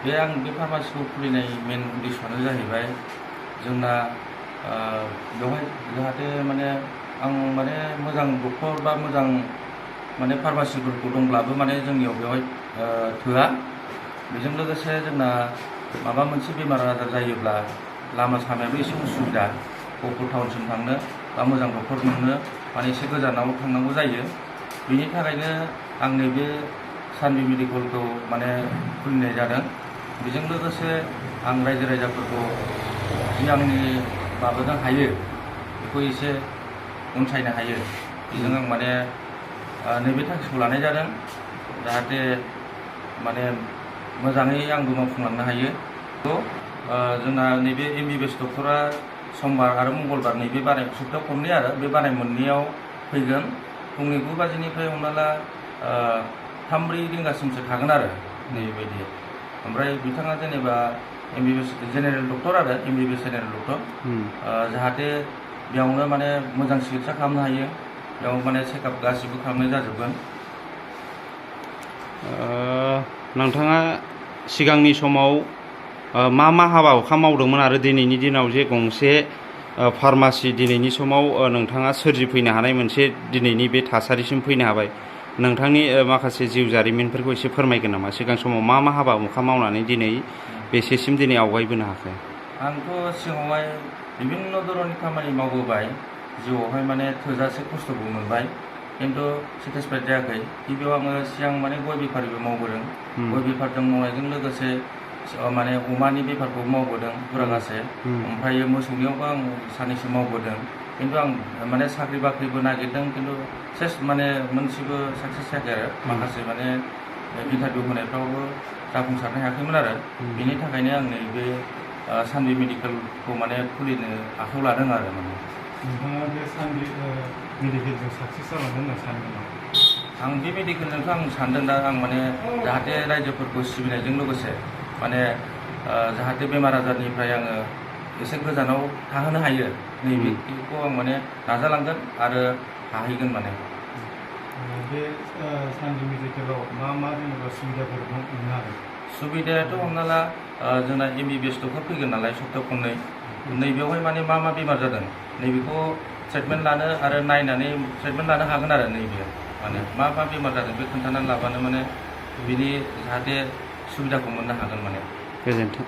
बे आं बे फार्मासिखौ खुलिनाय मेन उद्देश्यआनो जाहैबाय जोंना बेवहाय जाहाथे माने आं माने मोजां डक्टर बा मोजां माने फार्मासिफोरखौ दंब्लाबो माने जोंनियाव बेवहाय थोआ। बेजों लोगोसे जोंना माबा मोनसे बेमार आजार जायोब्ला लामा सामायाबो एसे उसुबिदा, गहपुर टाउनसिम थांनो बा मोजां डक्टर मोननो माने एसे गोजानाव थांनांगौ जायो। बेनि थाखायनो आं नैबे सानबि मेडिकेलखौ माने खुलिनाय जादों। बेजों लोगोसे आं रायजो राजाफोरखौ जि आंनि माबाजों हायो बेखौ एसे अनसायनो हायो, बेजों आं माने नैबे थांखिखौ लानाय जादों जाहाथे माने मोजाङै आंबो मावफुंलांनो हायो। जोंना नैबे MBBS डक्टरा समबार आरो मंगलबार नैबे बाराय सप्तायाव खननै आरो बे बाराय मोननैयाव फैगोन। फुंनि 9 बाजिनिफ्राय हमना ला 3-4 रिंगासिमसो थागोन आरो नैबायदि। ओमफ्राय बिथाङा जेनेबा MBBS जेनेरेल डक्टर आरो MBBS जेनेरेल डक्टर, जाहाथे बेयावनो माने मोजां सिकित्सा खालामनो हायो, बेयाव माने चेकआप गासिबो खालामनाय जाजोबगोन। नोंथाङा सिगांनि समाव मा हाबा हुखा मावदोंमोन आरो दिनैनि दिनाव जे गंसे फार्मासि दिनैनि समाव नोंथाङा सोरजिफैनो हानाय मोनसे दिनैनि बे थासारिसिम फैनो हाबाय, नोंथांनि माखासे जिउ जारिमिनफोरखौ एसे फोरमायगोन नामा? सिगां समाव मा हाबा हुखा मावनानै दिनै बेसेसिम दिनै आवगायबोनो हाखो? आंथ' सिगाङावहाय बिभिन्न धरननि खामानि मावबोबाय, जिउआवहाय माने थोजासे खस्थ'बो मोनबाय, खिन्थु सेटिसफाइड जायाखै। गिबियाव आङो सिगां माने गय बेफारिबो मावबोदों। गय बेफारजों मावनायजों लोगोसे माने अमानि बेफारखौ मावबोदों फुरागासे, ओमफ्राय मोसौनियावबो आं साननैसो मावबोदों। खिन्थु आं माने साख्रि बाख्रिबो नागिरदों, खिन्थु सेस माने मोनसेबो साक्सेस जायाखै आरो माखासे माने इन्टारभिउ होनायफ्रावबो जाफुंसारनो हायाखैमोन आरो। बेनि थाखायनो आं नैबे सानबि मेडिकेलखौ माने खुलिनो आखायाव लादों आरो। माने नोंथाङा बे सानबि मेडिकेलजों साक्सेस जालांगोन होनना सानो नामा? आं बे मेडिकेलजोंथ' आं सानदों दा आं माने जाहाथे रायजोफोरखौ सिबिनायजों लोगोसे माने जाहाथे बेमार आजारनिफ्राय आङो एसे गोजानाव थाहोनो हायो, नैबेखौ आं माने नाजालांगोन आरो हाहैगोन माने। बे सानबि मेडिकेलाव मा जेनेबा सुबिदाफोर मोननो हागोन? सुबिदायाथ' हमना ला जोंना MBBS डक्टर फैगोन नालाय सप्तायाव खननै, नैबेयावहाय माने मा बेमार जादों नैबेखौ ट्रिटमेन्ट लानो आरो नायनानै ट्रिटमेन्ट लानो हागोन आरो। नैबेयाव माने मा बेमार जादों बे खोन्थानानै लाबानो माने बिनि जाहाथे सुबिदाखौ मोननो हागोन माने। गोजोन्थों।